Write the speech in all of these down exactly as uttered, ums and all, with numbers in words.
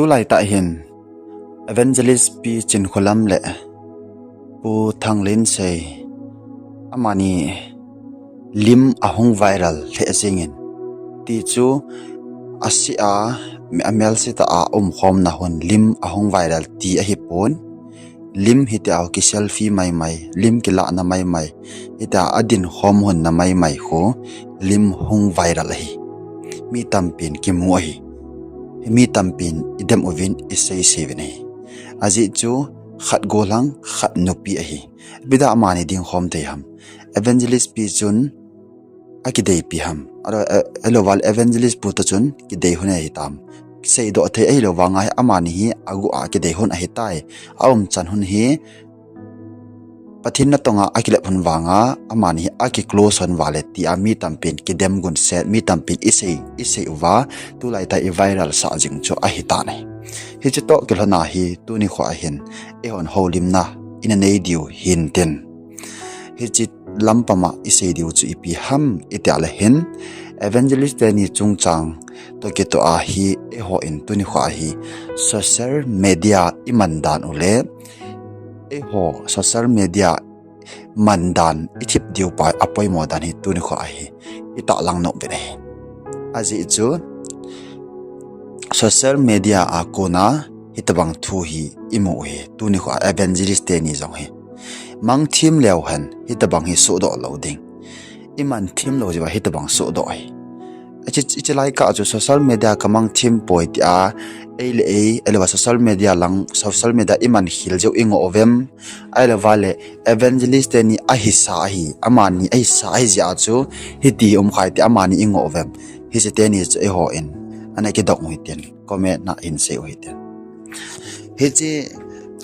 Tulai tah hin Evangelist Pi Chinkholam le Pu Thanglinsei amani lim ahung viral lheh jingin, ti chu asea, amelse tah a umkhomna hun lim ahung viral ti ahipon, lim hitia ki selfie maimai, lim kilahna maimai, hitia adinkhom hunna maimai khu lim hung viral ahi. Mi tampin kimu ahi. Mi tampin idem uvin, isei sei uvin ahi. Ajeh chu khat gollhang, khat nupi ahi. Ipi dia amani dingkhom thei ham? Evangelist Pi chun akideipi ham? Ahilou, eh, ahilouleh Evangelist Pu toh chun kidei hun ahitam? Seidoh thei ahilou vanga hi amani hi aguh a kidei hun ahitai. Aumchan hun hi Pathen natonga akilep hun vanga amani hi aki close hun vale tia mi tampin kidem gunset, mi tampin isei, isei uva, tulai tah i viral sah jing chu ahitan ahi. Hiche toh kilhona hi tuni khoa hin eihon houlimna ina nei diu hintin, hiche lampama isei diu chu ipi ham itia le hin, Evangelist teni chungchang toh kitoh a hi eihon tuni khoa hi social media iman dan u le eiho social media man dan ithip diu pa apoimo dan hi tuni khoa hi itahlang nom uvin ahi. Ajeh chu social media a kona hitobang thu hi imu u hi, tuni khoa Evangelist teni jong hi mangthim leu hen hitobang hi sohdoh lou ding. Iman thim lou jeh uva hitobang sohdoh ahi. Hiche, hiche lai kah chu social media kamang thim poi tia, ei le ei, ahilouva social media lang, social media iman khel jeh u ingoh uvem? Ahilouva le Evangelist teni ahisa ahi, amani ahisa ahi jeh a chu hiti umkhai tia amani ingoh uvem? Hiche teni chu eihon ana kidong u hitin, comment na hin sei u hitin. Hiche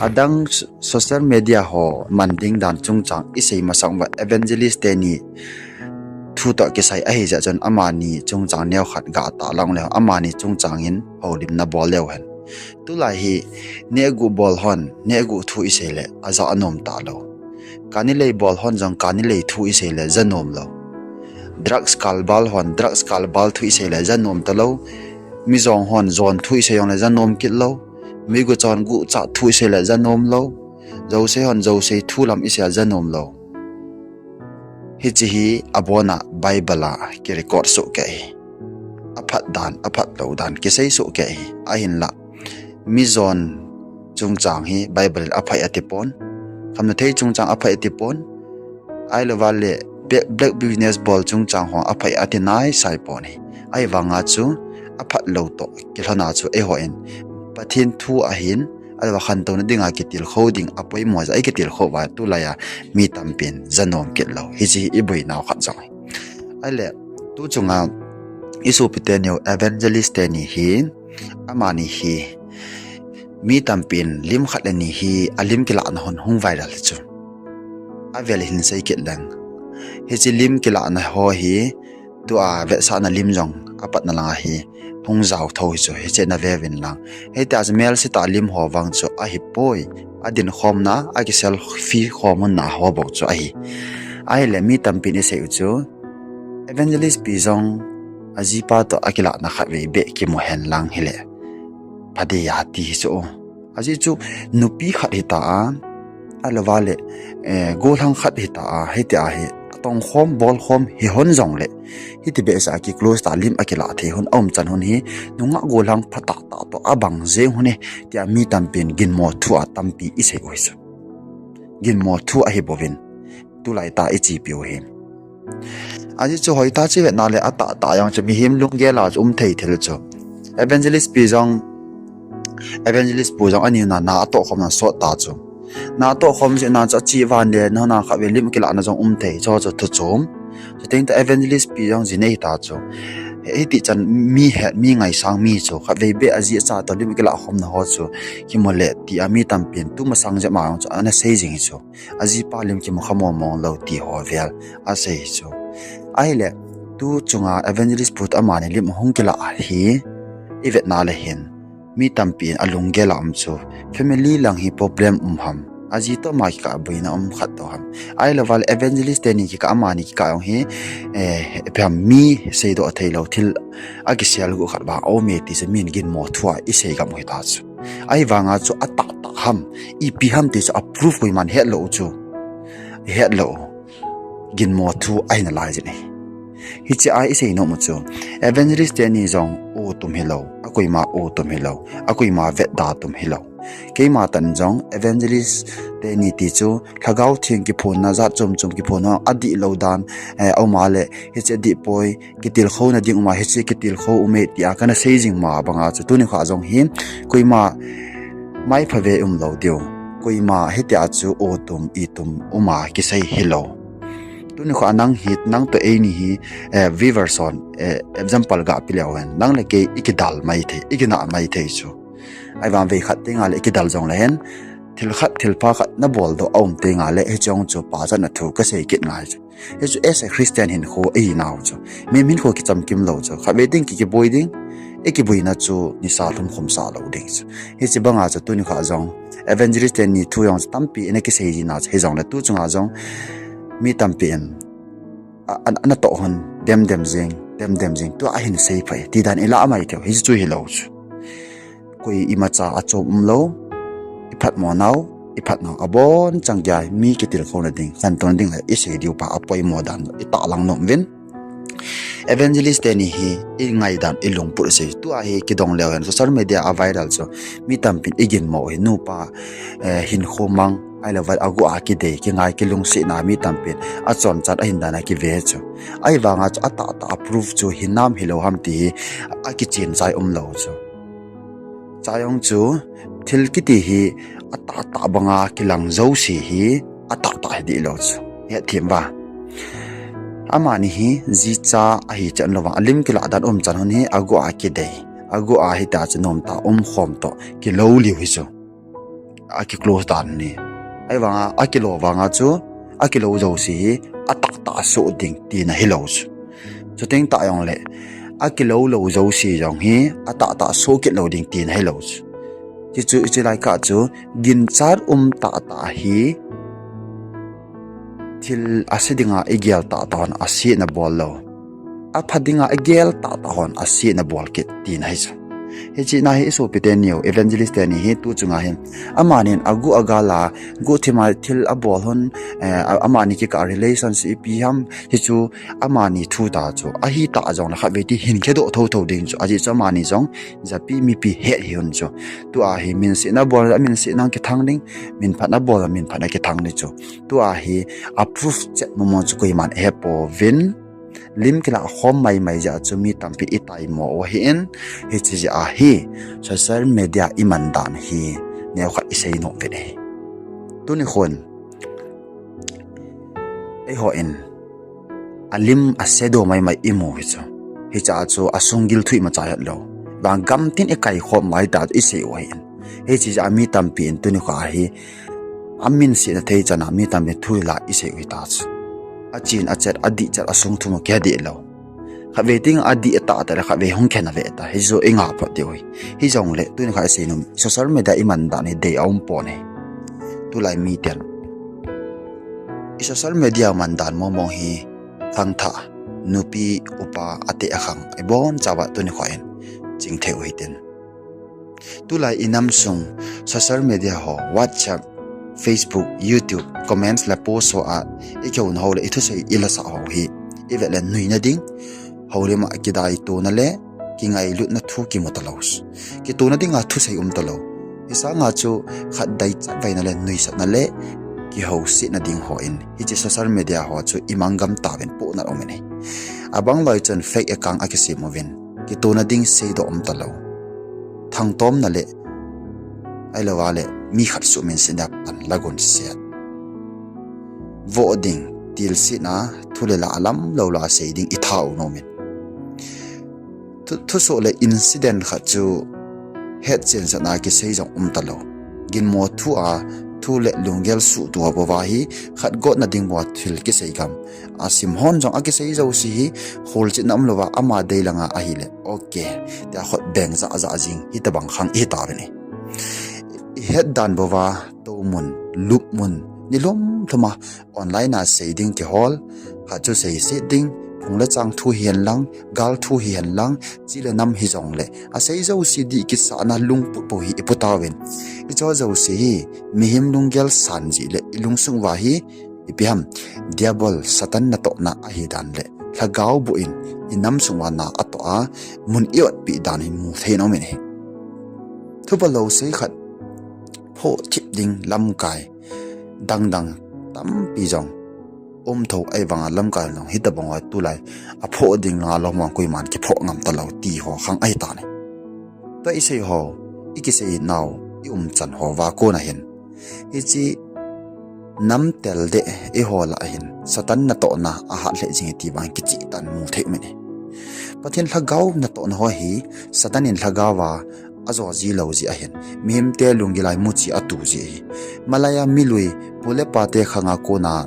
adang social media ho man ding dan chungchang isei masang uva Evangelist teni thu toh kisai ahi jeh chun amani chungchang neokhat gatahlang leu, amani chungchang in houlimna bol leu hen. Tulai hi nehguh bol hon nehguh thu isei le ajah anom talou. Kani lei bol hon jong kani lei thu isei le ja nom lou. Drugs kalbal hon drugs kalbal thu isei le ja nom talou. Mijong hon jon thu isei jongle ja nom kit lou. Meiguchon guhcha thu isei le ja nom lou. Jouse hon jouse thu lam isei a ja nom lou. Hiche hi abona Bible a kirecord soh kei hi. Aphat dan, aphat lou dan kisei soh kei hi. Ahinla mijon chungchang hi Bible in aphai atipon. Khamnathei chungchang aphai atipon. Ahilouva le black business bol chungchang ho aphai ati naisai pon ahi. Ahivanga chu aphat lou toh kilhona chu eihon Pathen thu ahin, ahilouva khantouna dinga kitilkhou ding apoimo jeh a ikitilkhou uva tulai a mi tampin ja nom kit lou. Hiche hi iboinau khat jong ahi. Ahile tu chunga isopi teniu Evangelist teni hi, amani hi mi tampin lim khat le ni hi alim kilahna hon hung viral hi chu avel hin sei kit leng, hiche lim kilahna ho hi tua vetsahna lim jong apatna langa hi hung jao tho hi chu, hiche na veuvin lang. Hitia chu melse tah lim ho vang chu ahipoi, adinkhomna, aki selfie khom hunna ho bou chu ahi. Ahile mi tampin isei u chu, Evangelist Pi jong ajipa toh akilahna khatvei beh kimu hen lang hile phadei a ti hi chu. Ajeh chu nupi khat hita a, ahilouva le, eh, gollhang khat hita a, hitia hi tongkhom bolkhom hi hon jongle, hiti behseh a ki close tah lim akilah thei hon aumchan hon hi, nungah gollhang phatah tah toh abang jeng hon e, tia mi tampin ginmo thu a tampi isei u hi chu. Ginmo thu ahibouvin, tulai tah ichepiu hi. Ajeh chu hoitah chu ivetna le atahtah jong chu mihem lunggel a chu um thei thil chu. Evangelist Pi jong, Evangelist Pu jong ani na, na atohkhomna sot ta chu. Na atohkhom jeh na chu ache vang le, nahon a khatvei lim kilahna jong um thei, chu chu thu chom. Chuteng tah Evangelist Pi jong ji nei ta chu. Hitichan mi het, mi ngaisang mi chu khatvei beh aji acha toh lim kilahkhomna ho chu kimu le tia mi tampin tumasang jep ma jong chu ana sei jing hi chu. Ajipa lim kimu kha mong mong lou ti ho vel asei hi chu. Ahile tu chunga Evangelist Pu toh amani lim hung kilah hi ivetna le hin, mi tampin alunggel a um chu family lang hi problem um ham? Aji toh ama kikah boina um khat toh ham. Ahilouva le evangelist teni kikah amani kikah jong hi, eh, ipi ham mi seidoh theilou thil akiselguh khat vang aume ti chu min ginmo thua isei gam u hita chu. Ahivanga chu atahtah ham, ipi ham ti chu a proof koiman hetlou chu. Hetlou. Ginmo thu ahinalai jin ahi. Hichea isei nom u chu, evangelist teni jong o tum hilou, akoima o tum hilou, akoima vetda tum hilou. Keima tan jong evangelist teni ti chu Lhagao Theng kiphonna jat chom chom kiphonna adihlou dan, eh, auma le, hiche adihpoi, kitilkhouna ding uma, hiche kitilkhou ume tia kana sei jing ma banga chu tuni kha jong hi, koima maipha ve umlou diu. Koima hitia chu o tum, i tum uma kisei hilou. Tuni kha nang hi, nang toh eini hi, eh, viewers hon, eh, example ga pe leu hen. Nang le kei ikidal maithei, ikinah maithei chu. Ahivang vei khat tenga le ikidal jongle hen, thil khat, thilpha khat nabol doh aum tenga le, hiche jong chu pachatna thu kasei kit ngai chu. Hichu as a Christian hinkho ahinau chu. Mi hinkho kichamkim lou chu. Khatvei ding ki, kiboi ding. Ikiboina chu nisa lhumkhum sah lou ding chu. Hiche banga chu tuni kha jong evangelist teni thu jong chu tampi ina kisei jina chu hijongle tu chunga jong mi tampi in a, a, anatoh hon demdem jing, demdem jing, tua ahin sei phai. Tidan ilah mai thei u, hichu hilou chu. Koi imacha achom umlou, iphatmo nau, iphat nau abonchan gei mi kitilkhouna ding, khantouna ding le isei diu pa apoimo dan itahlang nom uvin. Evangelist teni hi ingaidan ilungput sei. Tua hi kidong leu hen social media a viral chu mi tampin iginmo hi nupa, eh, hinkho mang, ahilouva aguh a kidei, kingai, kilungsetna mi tampin achonchat ahin dan a kive chu. Ahivanga chu atahtah a proof chu hinam hilou ham ti hi akichen chai umlou chu. Chai jong chu thil kiti hi atahtah banga kilang jouse hi atahtah hi dihlou chu. Hetthem uva. Amani hi jicha ahi chan louva, alim kilah dan umchan hon hi aguh a kidei, aguh a hita chu nomtah umkhom toh kilou liu hi chu. Aki close dan ni. Ahivanga akilou vanga chu, akilou jouse hi atahtah soh ding tina hilou chu. Chuteng tah jongle akilou lou jouse jong hi atahtah soh kit lou ding tina hilou chu. Hichu, hiche lai kah chu ginchat um tahtah hi thil ase dinga igel tahtah hon asetna bol lou, apha dinga igel tahtah hon asetna bol kit tina hi chu. Hiche na hi isopi teniu, evangelist teni hi tu chunga hin amanin aguh agal a, guhthima thil abol hon, eh, a-, amani kikah relationship ipi ham, hichu amani thu ta chu. Ahitah jongle khatvei ti hin khedoh thotho ding chu. Ajeh chu amani jong japi mipi het hi hon chu. Tua hi minsetna bol, aminsetna kithang ding, minphatna bol, minphatna kithang ding chu. Tua hi a proof chet momo chu koiman ahepouvin. Lim kilah khom maimai jeh a chu mi tampi itaimo u ahin, hiche jeh a hi social media iman dan hi neokhat isei nom uvin ahi. Tuni khun eihon alim a shadow maimai imu hi chu. Hiche a chu asunggil thu imacha hetlou. Vang gamtin ikaikhom mai ta chu isei u ahin. Hiche jeh a mi tampin tuni kha hi aminsetna thei chan a mi tampin thu ila isei u hita chu. Achen achet, adih chet, asung thum u kihadihlou. Khatvei ting adih atahtah le khatvei hung khen ave ta. Hichu ingah phot diu ahi. Hijongle tuni kha isei nom, social media iman dan hi dei aumpon ahi. Tulai miten i social media man dan mongmong hi khangthah, nupi, upa, ateh akhang ibonchauva tuni kha in chingthei u hitin. Tulai inam sung social media ho, WhatsApp, Facebook, YouTube, comments le post ho a ikihouna ho le ithusei ilasah ho hi ivet le nuina ding, houlim a kidaitona le kingailutna thu kimu talou. Kitona dinga thusei um talou. Hisanga chu khat dei chatvaina le nuisatna le kihousetna ding hon hiche social media ho chu imangam tauvin pohnat um in ahi. Abang loi chun fake account akisem uvin kitona ding seidoh um talou. Thangtomna le ahilouva le mi khat suhminsetna pan lagun set. Voh ding, tilsetna, thu le la alamlou la sei ding itha u nom in. Thu, thusoh le incident khat chu hetchensatna kisei jong um talou. Ginmo thu a, thu le lunggel suhtoh bouva hi khat gotna ding bouva thil kisei gam. Asim hon jong akisei jouse hi kholchilna umlouva ama dei langa ahile, okay, tia khut beng jahjah jing hitobang khang ihitauvin ahi. Hetdan bouva, toumun, lupmun, nilhum lhuma online a sei ding kihol, khat chu seiset ding, phung le chang thu hihen lang, gal thu hihen lang, chi le nam hijongle asei jouse dih kisahna lungput bou hi ipu tauvin. Hiche jouse hi mihem lunggel san jeh le ilungsung uva hi ipi ham, Diabol Satan natohna ahidan le lhagao boh in inam sung uva na atoh a, mun iotpeh dan hi muthei in aumin ahi. Thupha lou sei khat, phoh thip ding lamkai dangdang tampi jong um thou ahivanga, lamkai jong hitobang a tulai aphoh ding langa lom vang koiman kiphoh ngam talou ti ho khang ahitan ahi. Tua isei ho, ikisei nau, iumchan ho uva kona hin, hiche namtel deh eiho lah a hin Satan natohna ahat lheh jing e ti vang kicheh tah in muthei umin ahi. Pathen lhagao natohna ho hi Satan in lhagao a ajo ji lou jeh ahin, mihemte lunggil a muchi atu jeh ahi. Malaiya milui, pu le pate khanga kona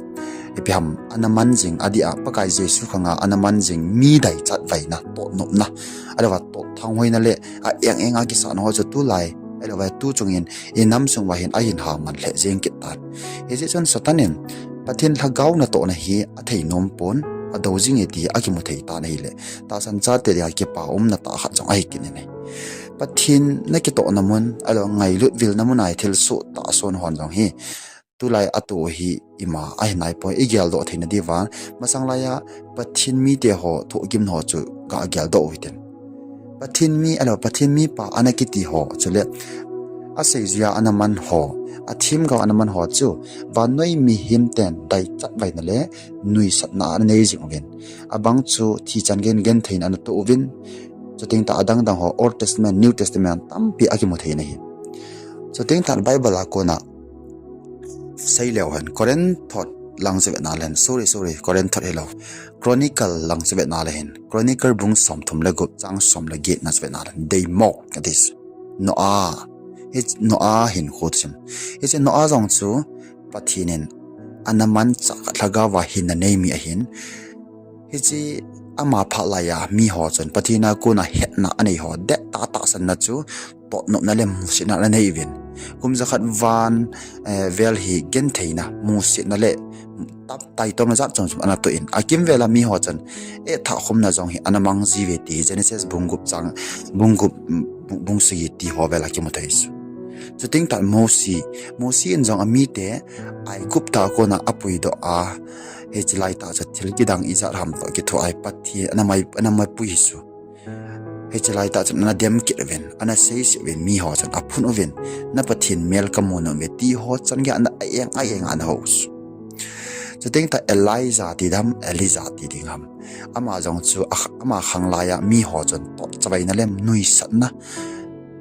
ipi ham ana man jing, adeh a Pakai Jesu khanga ana man jing mi daichatvaina, tohnopna, ahilouva totthanghoina le a eng enga kisahna ho chu tulai, ahilouva tuchungin inam sung uva hin ahin hao man lheh jeng kit tan. Hijeh chun Satan in Pathen lhagao natohna hi athei nom pon, adou jing e ti akimu thei tan ahile, tahsan chate dinga kipa umna tah khat jong ahi kit in ahi. Pathen nakitohna mun, ahilou ngailut vilna mun a thilsoh tahsan hon jong hi tulai atoh hi ima ahi naipoi, igeldoh theina diuva, masang laiya Pathen mite ho thohgimna ho chu ga geldoh u hitin. Pathen mi, ahilou Pathen mipa ana kiti ho chule aseijuiya ana man ho, athemgao ana man ho chu vannoi mihemten daichatvaina le nuisatna ana nei jing uvin. Abang chu thi chan gei in genthei in ana toh uvin. Chuteng tah adangdang ho, Old Testament, New Testament tampi akimu thei in ahi. Chuteng tah Bible a kona seileu hen, Corinth lang chu vetna le hin, sorry, sorry, Corinth hilou, Chronicle lang chu vetna le hin, Chronicle bung somthum le gup chang som le get na chu vetna le hin, deimo, that is, Noah, hi Noah hinkho chu, hiche Noah jong chu Pathen in ana manchah khat lhagao a hinna nei mi ahin, hiche ama phat laiya miho chun Pathen a kona hetna anei ho, dettah tahsanna chu tohnopna le musetna anei uvin. Kum jakhat val, eh, vel hi gentheina, musetna le taitomna jat chom chom ana toh in, akimvel a miho chun ethah khumna jong hi ana mang jiuve ti Genesis bung gup chang, bung gup, bung, bung sagi ti ho vel a kimu thei chu. Chuteng tah Mosi, Mosi in jong amite Aigupta a kona apuidoh a, hiche laitah chu thil kidang ijat ham toh kithoa hi Pathen ana mai, ana maipui chu. Hiche laitah chun ana dem kit uvin, ana seiseh uvin, miho chun aphun uvin, na Pathen mel kamu nom uve ti ho chan geiya ana a eng a eng ana hou chu. Chuteng tah Elijah ti ding ham, Elijah ti ding ham, ama jong chu a, ama khang laiya miho chun totchavaina le nuisatna,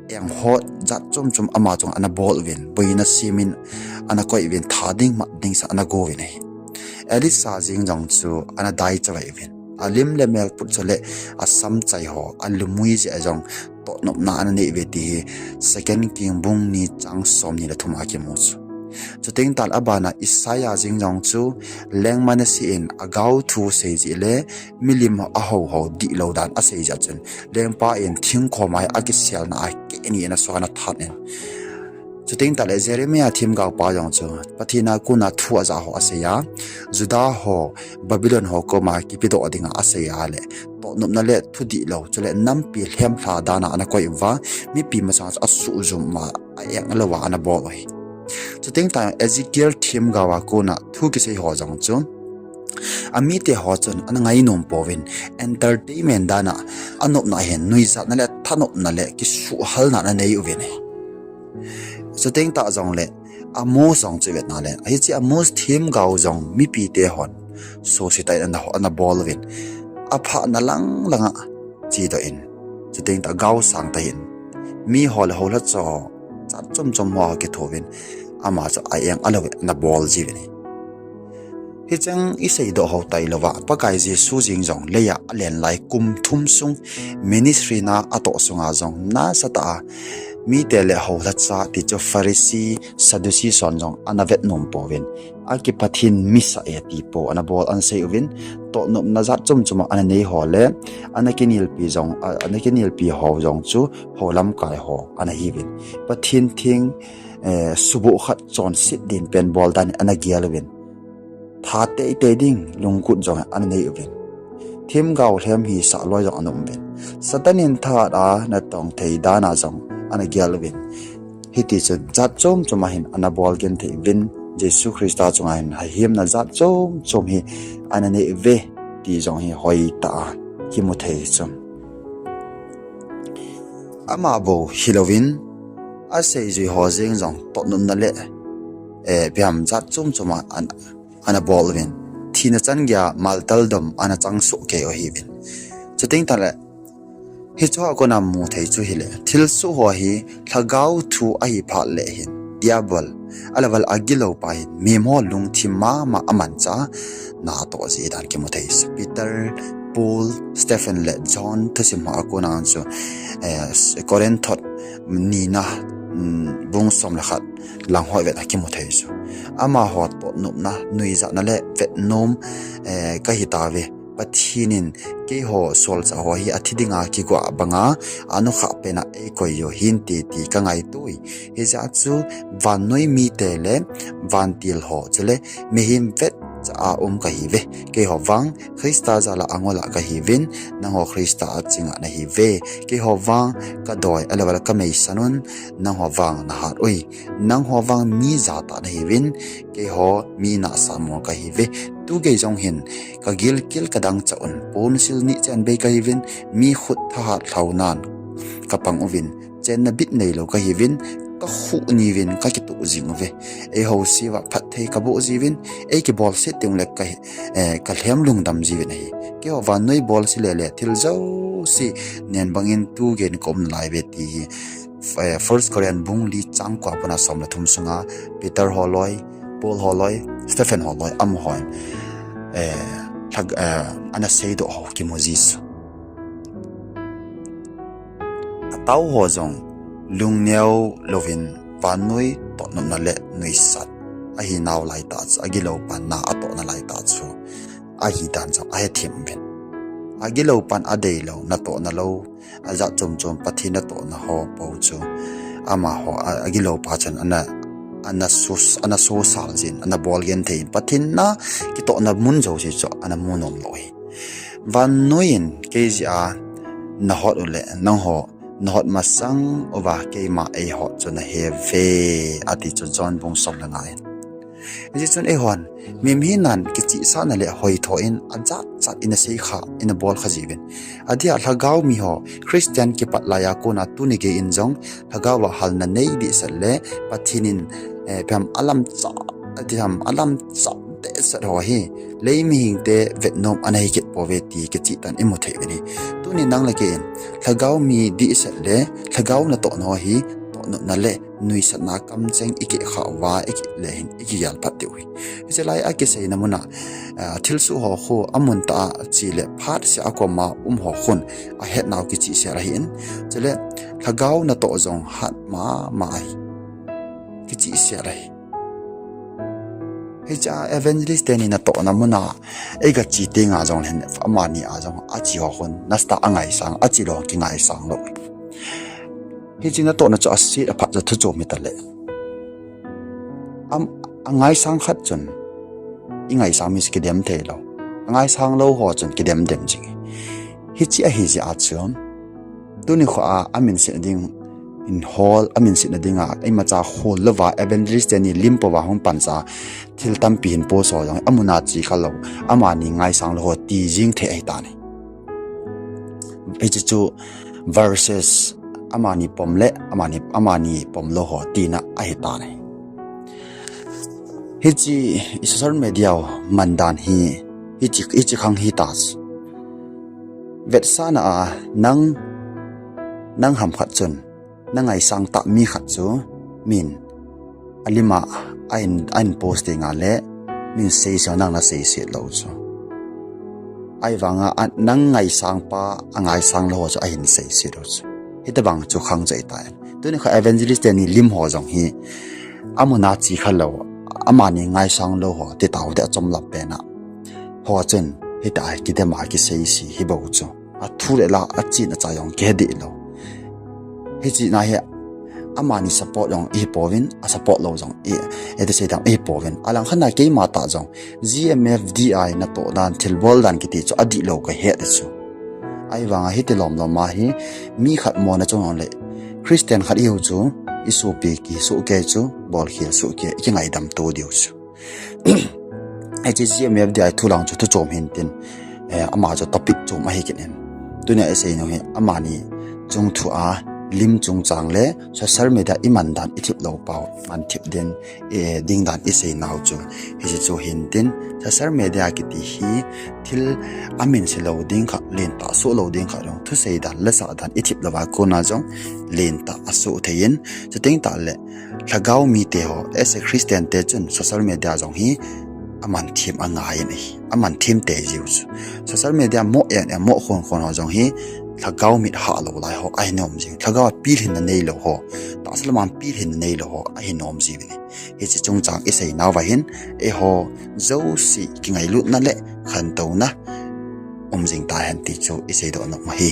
engho jat chom chom ama chunga ana bol uvin, boina semin ana koi uvin, tha ding mat ding sa ana go uvin ahi. Elisha jeng jong chu ana daichavai uvin, alim le mel put chule asam chai ho, alumui jeh a jong tohnopna ana nei uve ti hi Second King bung ni chang somni le thum a kimu chu. Chuteng tah abana Isaiah jeng jong chu Leng Manasseh in agao thu sei jeh le milim ahou hou dihlou dan asei jeh a chun lengpa in thingkhom a akiselna a keh ni in aso ana that in. Chuteng tah le Jeremiah themgaopa jong chu Pathen a kona thu ajah ho asei a, Judah ho Babylon ho koma kipedoh dinga asei a le tohnopna le thudihlou chule nampi lhemlha dan a ana koi uva, mipi masanga chu asuhjum uva, a eng louva ana bol u ahi. Chuteng tah Ezekiel themgao a kona thu kisei ho jong chu amite ho chun ana ngainom pouvin, entertainment dan a, anopna hin nuisatna le thanopna le kisuhhalna ana nei uvin ahi. Chuteng tah jongle Amos jong chu vetna le, hiche Amos themgao jong mipite hon suse tah in ana, ana bol uvin, aphahna lang langa chedoh in, chuteng tah gao sang tah in, miho le houlhacha jat chom chom ho kithouvin, ama chu a eng alou ana bol jiuvin ahi. Hicheng iseidoh hou tailouva, Pakai Jesu jeng jong leiya alen lai kum thum sung ministry na atoh sunga jong nasatah a mite le houlhacha ti chu Pharisee, Sadducee son jong ana vetnom pouvin, akipathin misa e ti po ana bol ana sei uvin, tohnopna jat chom chom a ana nei ho le ana kinelpi jong, a, ana kinelpi ho jong chu houlamkai ho ana hiuvin, Pathen theng, eh, suboh khat chonset din pen bol dan ana gel uvin, tha teitei ding lungkut jong ana nei uvin, themgao lhem hisah loi jong ana um uvin, Satan in thahat a natong thei dan a jong ana gel uvin, hiti chu jat chom chom a hin ana bol genthei uvin, Jesu Christa chunga hin hahimna jat chom chom hi ana nei uve ti jong hi hoitah a kimu thei chu. Ama bou hilouvin, aseijui ho jeng jong tohnopna le, eh, ipi ham jat chom chom a an, ana bol uvin, thina chan geiya maltal dom ana chang soh kei u ahiuvin. Chuteng tahle, hiche a kona mu thei chu hile, thilsoh ho hi lhagao thu ahi phat le hin, Diabol, ahilou le agiloupa hin mihem ho lungthim mama a manchah na atoh jeh dan kimu thei chu. Peter, Paul, Stephen le John thusim ho a kona chu, eh, Corinth thot nina, mm, bung som le khat lang ho ivet a kimu thei chu. Amaho tohnopna, nuijatna le vetnom, eh, kahi tauve. Pathen in keiho solchah ho hi athi dinga kigo a banga, anukhah pen a eikoi u hinte ti kangaito e. Hijeh a chu vannoi mite le vantil ho chule mihem vetcha a um kahiuve. Keiho vang Christa jal a angol a kahiuvin, nangho Christa a ching a nahiuve. Keiho vang kadoi, ahilou le kameisan un, nangho vang nahat ui. Nangho vang mi jatah nahiuvin, keiho mi nahsah mong kahiuve. Tugei jong hin kagilkel kadangchah un, ponsil ni chen bei kahiuvin, mi khut thahat lhaunan kapang uvin, chenna bit neilou kahiuvin, kakhuh niuvin kakitoh jing uve. Eiho seiuva phatthei kaboh jiuvin, eikibolset teng le ka, eh, kalhem lungdam jiuvin ahi. Keiho vannoi bolse lele thil jouse nen bangin tugei in kaum nalaiuve ti hi, eh, First Corinth bung li chang ko a pat a som le thum sunga Peter holoi, Paul holoi, Stephen holoi, amahon, eh, lhag-, eh, ana seidoh ho kimu ji chu. Atao ho jong lungneo louvin vannoi tohnopna le nuisat ahinau laitah chu, agiloupa na atohna laitah chu, ahidan jong ahethem uvin. Agiloupan adeilou, natohna lou, ajat chom chom Pathen natohna ho pou chu, amaho, a, agiloupa chun ana, ana sus-, ana sosal jin, ana bol genthei in, Pathen na kitohna mun jouse chu ana mu nom lou hi. Vannoi in kei jeh a nahot u le, nangho nahot masang uva keima eihot chu nahe uve, ati chu John bung som le nga in. Hijeh chun eihon mihem hinan kichehsahna le hoitho in ajat jat ina seikha, ina bolkha jiuvin. Adeh a lhagao miho, Christian kipat laiya kona tuni gei in jong lhagao a halna nei dehset le Pathen in, eh, ipi ham alamchah, ipi ham alamchah dehset ho hi, lei mihingte vetnom ana hikit pouve ti kicheh tah in imu thei uvin ahi. Tuni nang le kei in lhagao mi dehset le lhagao natohna ho hi tohnopna le nuisatna kamcheng ikehkhah uva, ikile hin ikigel phat diu ahi. Hiche lai a kiseina mun a, ah, thilsoh ho khu amun tah a che le phatseh a koma um ho khun ahetnau kichehsel ahin, chule lhagao natoh jong hat mama ahi. Kichehsel ahi. Hiche a evangelist teni natohna mun a eiga che tenga jong le hin, amani a jong ache ho khun nasatah a angaisang, achelou kingaisang lou. Hiche natohna chu aset aphat chu thu chom hitale, am, angaisang khat chun ingaisang mi chu kidem theilou, angaisang lou ho chun kidem dem jing. Hiche ahi jeh a chu, tuni kho a, amin setna ding in hol, amin setna dinga imacha hol louva evangelist teni lim pouva hung pansa thil tampi hin post ho jong amun a che khalou, amani ngaisang lou ho ti jing thei ahitan ahi. Hiche chu verses amani pom le amani, amani pomlou ho tina ahitan ahi. Hiche i social media u mandan hi, hiche, hiche khang hita chu, vetsahna a nang, nang hamkhat chun nangaisang tah mi khat chu min alim a ahin, ahin post tenga le min seiset nang naseiset lou chu, ahivanga a, nang ngaisang pa angaisang lou ho chu ahin seiset u chu, hitobang chu khang chu ahitan. Tuni kha evangelist teni lim ho jong hi, amuna chi khalou, amani ngaisang lou ho, ti tao te achom lam pena. Ho chun, hita hi kidema kisei si hi bou chu. Athu le la, achin acha jong kihedih lou. Hichi na hi, amani support jong ihi pouvin, a support lou jong i, eti sei dam ihi pouvin. Alang khat na keima tah jong, G M F D I natoh dan, thilbol dan kiti chu adih lou kahet chu. Ahivanga hiti lom lom a hi, mi khat mona chung jong le, Christian khat ihiu chu, isopi kisoh kei chu, bolkhel soh kei, ikingaidam to diu chu. Hiche G M F D I thu lang chu thu chom hintin, ama chu topic chom ahi kit in. Tunia isei nau hi, amani chungthu a, lim chungchang le social media iman dan ithip lou pau, man thip den, ding dan isei nau chu. Hiche chu hintin, social media kiti hi thil amin se lou ding kha, lentah soh lou ding kha jong, thusei dan, lasah dan ithip louva kona jong lentah asoh thei in, chuteng tah le, lhagao mite ho, as a Christian te chun social media jong hi aman them angai in ahi, aman them tei jiu chu. Social media mo en en, mo khon khon ho jong hi lhagao mit hah lou lai ho ahi nom jiu. Lhagao a pilhinna neilou ho, tahsa lama pilhinna neilou ho ahi nom jiuvin ahi. Hiche chungchang isei nauva hin, eiho jouse kingailutna le khantouna um jing tahen ti chu isei doh nom ahi.